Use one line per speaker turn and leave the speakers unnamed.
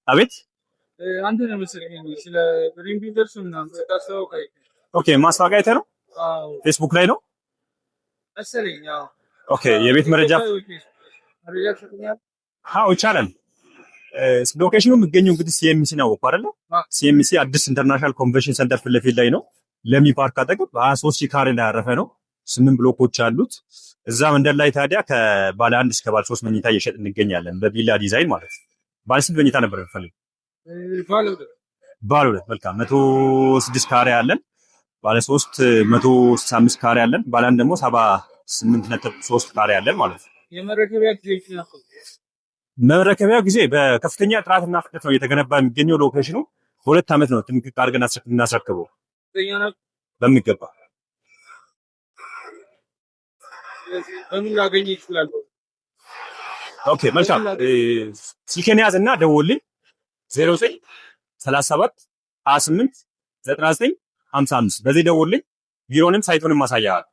አቤት።
አንተ ነህ መሰለኝ ስለ Dream Builders ምናምን ስታስተዋውቅ።
Okay፣ ማስታወቂያ አይተህ ነው? ፌስቡክ ላይ ነው
መሰለኝ። አዎ።
Okay፣ የቤት መረጃ
መረጃ ትሰጠኛለህ?
አዎ፣ ይቻላል። Location ኑ የሚገኘው እንግዲህ ሲኤምሲ ነው እኮ አይደለ? ሲኤምሲ አዲስ International Convention Center ፊት ለፊት ላይ ነው። ለሚ ፓርክ አጠገብ 23 ሺህ ካሬ ላይ ያረፈ ነው። ስምንት ብሎኮች አሉት። እዛ መንደር ላይ ታዲያ ከባለ አንድ እስከ ባለ ሶስት መኝታ እየሸጥን እንገኛለን። በቪላ ዲዛይን ማለት ነው። ባለ ስንት መኝታ ነበር የምትፈልገው?
ባለ ሁለት።
ባለ ሁለት፣ መልካም። 106 ካሬ አለን። ባለ ሶስት 165 ካሬ አለን። ባለ አንድ ደግሞ 78.3 ካሬ አለን ማለት ነው።
የመረከቢያ ጊዜ?
መረከቢያ ጊዜ በከፍተኛ ጥራትና ፍጥነት ነው እየተገነባ የሚገኘው። Location ኑ በ2 ዓመት ነው ጥንቅቅ አድርገን እናስረክበው በሚገባ።
በምን ላገኝ ይችላል?
Okay፣ መልካም። ስልኬን ያዝ እና ደውልልኝ፣ 09 37 28 99 55። በዚህ ደውልልኝ። ቢሮንም site ኡንም ማሳያል።